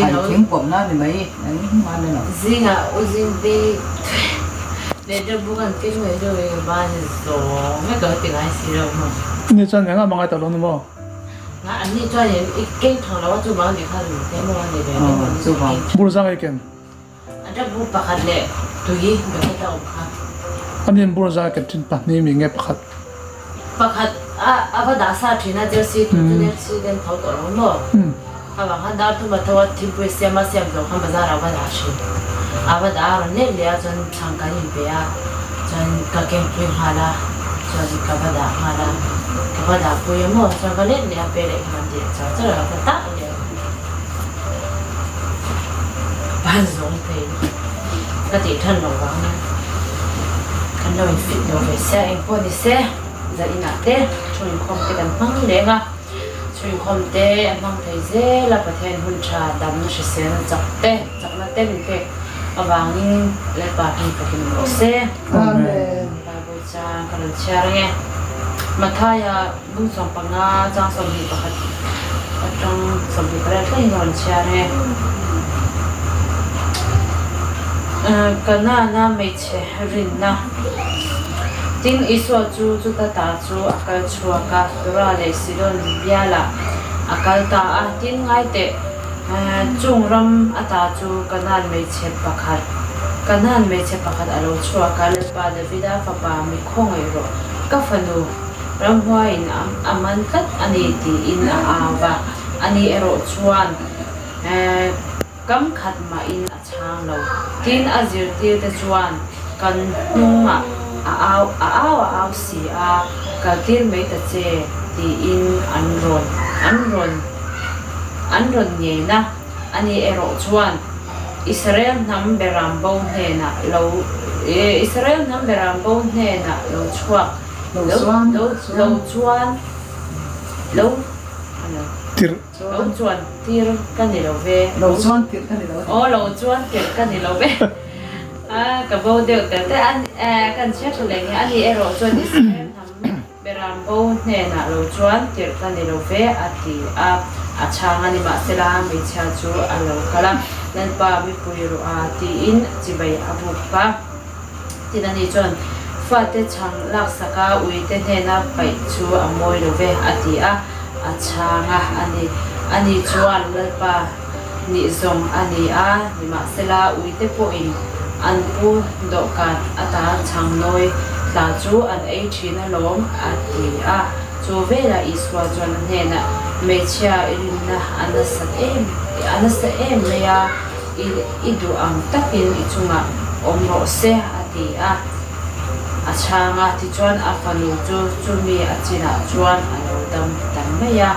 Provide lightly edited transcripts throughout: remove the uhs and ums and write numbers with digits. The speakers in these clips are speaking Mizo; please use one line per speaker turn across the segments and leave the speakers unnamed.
Han thing pawp na ni mai engmah ni lo.
Zingah u Zingtei leh bu kan keng mai deuh hi ka ban zawng vek lo ti ngai si lo maw.
Ni chuan engah mah ngai tak lo ni maw?
Nga an ni chuan i keng thang lo a chuvang ni kha te maw a ni ve te maw ni keng thang.
Bur zang i ken.
A ṭap bu pakhat leh tui bucket a awm kha.
A nin bur zang i ken ṭhin pahnih mi nge pakhat?
Pakhat a a va dah sa ṭhin a jersey tu chu jersey den tho tawh lo maw? Avang khan dar thum a tho a thingpui siam a siam zawh khan bazar ah a va dah ṭhin. A va dah a rawn let leh a chuan chhang kan inpe a chuan ka kengpui nghal a chuan ka va dah nghal a ka va dah pui a maw chuan va let leh a pe leh khan an ti char char a ka tah leh a. Ban zawng thei ka tih than loh vang nia kan lo in fit lo ve sia eng pawh ni se zan inah te thu inkhawm te kan hmang leng a thu inkhawm te a hmang thei zel a Pathian hun tha damna hriselna chak te chakna te min pek avangin Lalpa hming fakin awm rawh se.
Amen.
Bible chang ka rawn chhiar ange Mathaia Bung 15 chang 21 atang 28 thlengin a rawn chhiar e. Kanaan-a hmeichhe rinna. Tin, Isua chu chuta ta chu a kal chhuak a, Tura leh Sidon bialah a kal ta a. Tin, ngaiteh, chung ram ata chu Kanaan hmeichhe pakhat, Kanaan hmeichhe pakhat a lo chhuak a, Lalpa Davida fapa mi khawngaih rawh, ka fanu. Ramhuaiin a man tlat a ni tiin a au va, ani erawh chuan kam khat mahin a chhang lo. Tin, a zirtirte chuan kan hnungah a au a au a au si a, kaltir mai ta che tiin an rawn an rawn an rawn ngen a, ani erawh chuan Israel hnam beram bo hnenah lo Israel hnam beram bo hnenah lo chhuak
Lo chuan
lo lo chuan lo
Tirh.
Lo chuan tir ka ni lo ve.
Lo chuan tirh ka ni lo.
Aw lo chuan tirh ka ni lo ve. A ka bo deuh tel te an kan chhiat tha leh nge ani erawh chuan Israel hnam beram bo hnenah lo chuan tirh ka ni lo ve a ti a. A chhang a ni mahsela hmeichhia chu a lo kal a, Lalpa mipui rawh a tiin chibai a buk a. Tin ani chuan, Fate chhang laksaka uite hnena paih chu a mawi lo ve, a ti a, a chhang a, a ni. Ani chuan, Lalpa nih zawng a ni a, nimahsela uite pawhin an pu dawhkan ata chhang nawi tla chu an ei thin alawm, a ti a. Chu velah Isua chuan a hnenah, Hmeichhia i rinna a nasat em, a nasa em mai a, I i duh ang takin i chungah awm rawh se, a ti a. A chhang a, tichuan a fanu chu chumi a chinah chuan a lo dam ta mai a.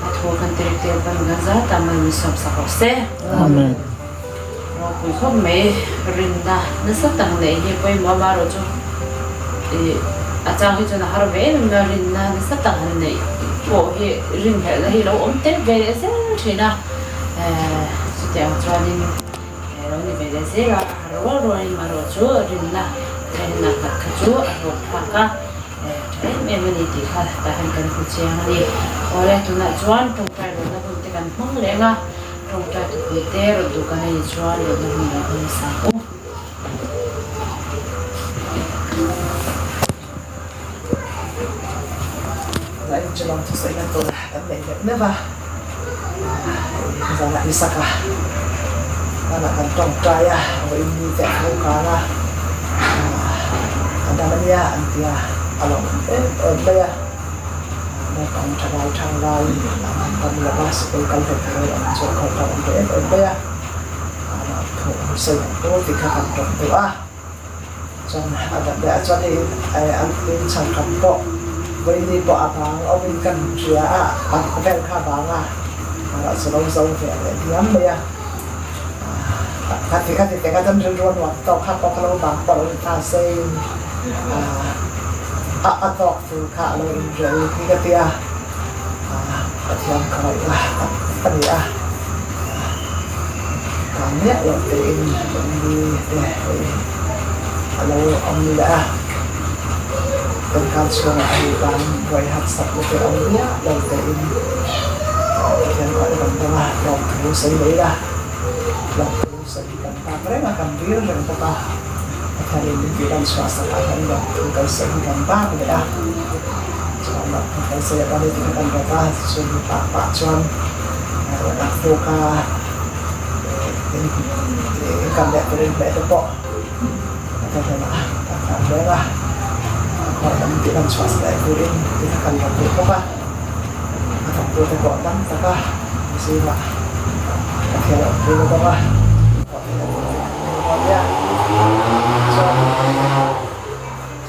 A thu kan ti rik tir pawn kan za ta mai min sawmsak rawh se.
Amen.
Ropui khawp mai rinna nasa tak neih hi pawimawh amaherawh chu i a chang hi chuan a har ve em em a, rinna nasa tak han neih pawh hi rinhlelhna hi lo awm tel ve leh zel thin a. Chutiang chuanin lo ni ve leh zel a, a har rual rualin marawh chu rinna rinna khat kha chu a hlawk phak a, tha em em a ni tih kha tah hian kan hmu chiang a ni. Awle tunah chuan tawngtai rawhna hun te kan hmang leng a, tawngtai thupui te rawn duh kan anih chuan rawhna hun lo hmang sang u.
Zain chu lawng thusawi na tur kan neih meuh meuh a, zanah Isaka zanah kan tawngtai a, vawiin mi te a tho kang a, a dam ania an ti a, a lo awm em em mai a, naupang thalai thanglai an tam lo va, sikul kal hlei thei lo an chu a khaw awm em em mai a, thu an sawi ang pawh ti kha kan tawng duh a. Chuan a dam leh a chuan hei an hlim chhan khat pawh vawiini pawh a bang awmin ka hmu hria a, a vel kha a bang a, erawh chu lo zo ve leh diam mai a, khati khati teh kha chuan rilru a nuam tawk kha pawh kha lo bang pawh lo ni ta sein a a tawk tur kha a lo inrel hi ka ti a, Pathian ka ngaihna tak a ni a, tan miah loh tein mi te hei a lo awm leh a, kan khan chhungah hei tan buai harsatna te awm miah lo tein. Pathian khaw kan dawng a, lawmthu sawi leh ila, lawmthu sawi kan tak reng a, kan dil reng bawk a, Pathianin min tih lan chhuah sak ah hian lawmthu kan sawi hi kan bak leh a, chuan lawmthu kan sawi a ni tih kha kan rawt a, chumi pah pah chuan naktuk a in kan leh turin hmeh te pawh Pathian hnenah kan hlan reng a, a khaw kan tih lan chhuah sak leh turin tih kha kan rawt leh bawk a. A thawktute pawh tam taka zingah Pathian a awmpui na bawk a, pawh theih a tum tih kan hmu dawn nia.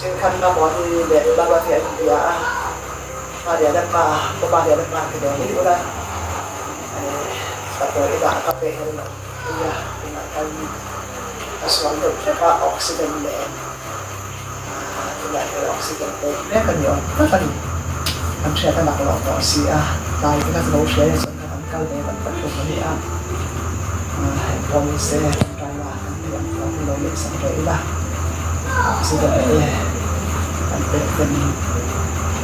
Chuan thenkhat Mamawni leh Baba te an inbia a, Pa Liana pa, Baba Liana pa ti dawn i ula, Patlawi inah ka pe hian an awmpui a, tunah khan a sual deuh hlek a, oxygen nen. Tunah hian oxygen pek mek a ni awm tak a ni. Kan hriat a lak loh tawh si a, tlai te kha chu lo hria e chuan khan an kal ve vat vat hlawm a ni a. Heng pawh ni se tangkaina kan theih ang tawk hi lo leh sak ve ila, oxygen te kan pek ten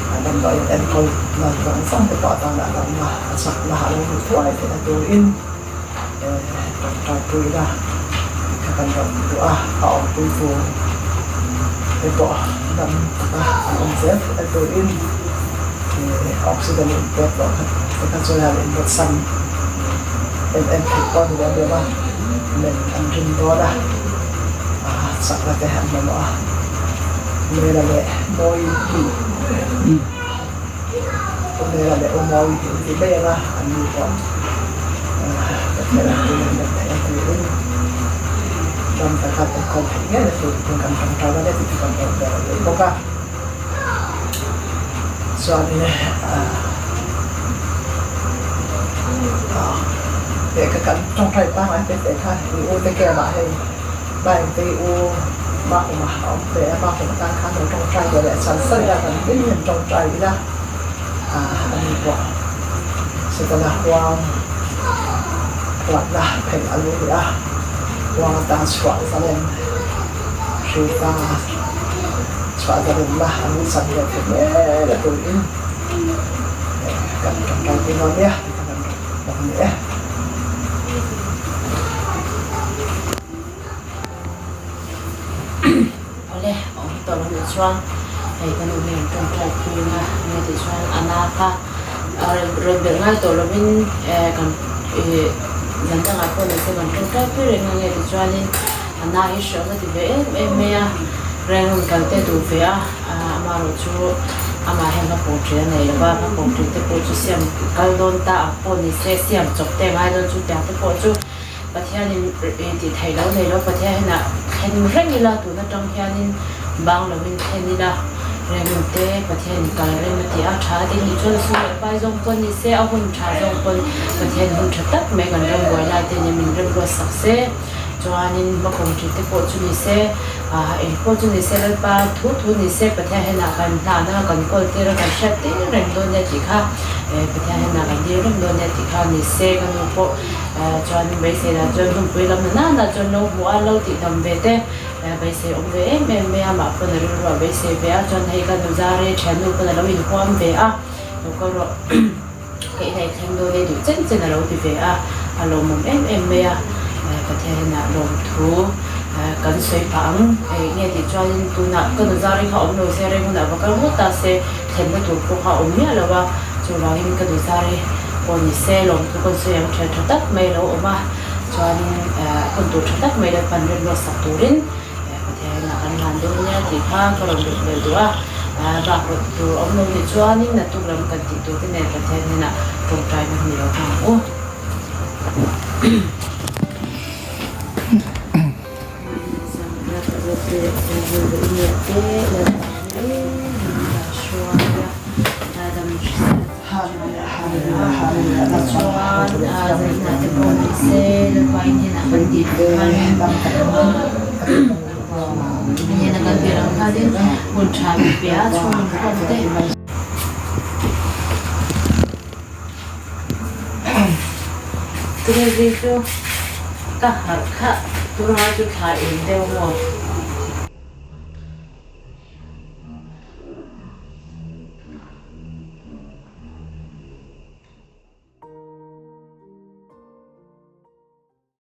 a damdawiin enkawl na zawng zawng te pawh atana a damna a chakna a lo hmuh thuai theihna turin Tawngtaipui ila kha kan rawn duh a, a awmpui tur te pawh dam taka an awm zel theih na turin oxygen in pek tawh kha te kha chuan han inrawtsan em em theih pawh a ni lem lo va, men an rin dawn a, chakna te an mamawh a, Mela leh Mawi Khawvela leh Umawi hi an ti mai ang a, an ni pawh Pathian an tui an let theih a tiin ram taka kan kawm theih ngei na tur tiin kan tawngtai a nia tih chu kan awm ber a ni bawk a. Chuanin lehkha kan tawngtai pangngai te te kha i u te camp ah hei Bainte i u Mahuma a awm ve a, Mahuma tan khan lo tawngtai ve leh chan san ila kan hlim hian tawngtai ila a ni pawh Setana huang huatna phelh a lo ni a, huang atan chhuah zalen hrilta chhuah zalenna a lo chan ve theih ngei a turin kan tawngtai pui dawn nia tih kha kan rawt bawk a ni e.
Awle, awm tawh lo nih chuan hei ka nu hian tawngtai pui na nge tih chuan a na kha rawn belh ngai tawh lovin kan ih zan dangah pawh ni se kan tawngtai pui reng a nge tih chuanin a na hi hreawm a ti ve em em mai a, reng rawn kal te duh ve a, amaherawhchu amah hian hma pawh ṭih a nei lo va, hma pawh ṭih te pawh chu siam kal dawn ta ang pawh ni se siam chawp te a ngai dawn chu tiang te pawh chu. Pathianin tih theih lo nei lo, Pathian hian a thlen reng ila, tun atang hianin bang lovin thlen ila, Remnun te Pathianin kal rem a ti a, tha a ti nih chuan a sum leh pai zawng pawn ni se, a hun tha zawng pawn Pathian hun tha tak mai kan ram buai lai te nen min rem ruat sak se, chuanin hmakhawm thin te pawh chu ni se, eng pawh chu ni se Lalpa thu thu ni se Pathian hian kan hlahna kan kawl tir a kan hriat tir reng dawn nia tih kha Pathian hian kan dil reng dawn nia tih kha ni se ka nu pawh. Chuan beisei lah chuan hunpui lam na na chuan lo hmuh a, lo tih dam ve te beisei awm ve em em mai a, amah pawn a rilru a beisei ve a, chuan hei ka nu Zare thiannu pawn a lo inhuam ve a, lo kal rawh ka inah i thleng dawn e duh chen chen a lo ti ve a, a lawmawm em em mai a, Pathian inah lawmthu kan sawi phah ang, eng nge tih chuanin tunah ka nu Zare kha awm lo se reng hunah va kal ngawt ta se thlenna tur pawh kha a awm miah lo a, chuvangin ka nu Zare Pawh ni se lawmthu kan sawi ang ṭhian ṭha tak mai a lo awm a, chuanin hun tur ṭha tak mai lo pan rem ruat sak turin Pathian inah kan hlan dawn nia tih kha ka rawn lut belh duh a, bak rawt tur awm lo nih chuanin naktuk lam kan tih tur te nen Pathian hnenah ṭawngṭaina hun i lo hmang ang u. Tunge zing chu ka harh kha tunga chu thla eng deuh maw?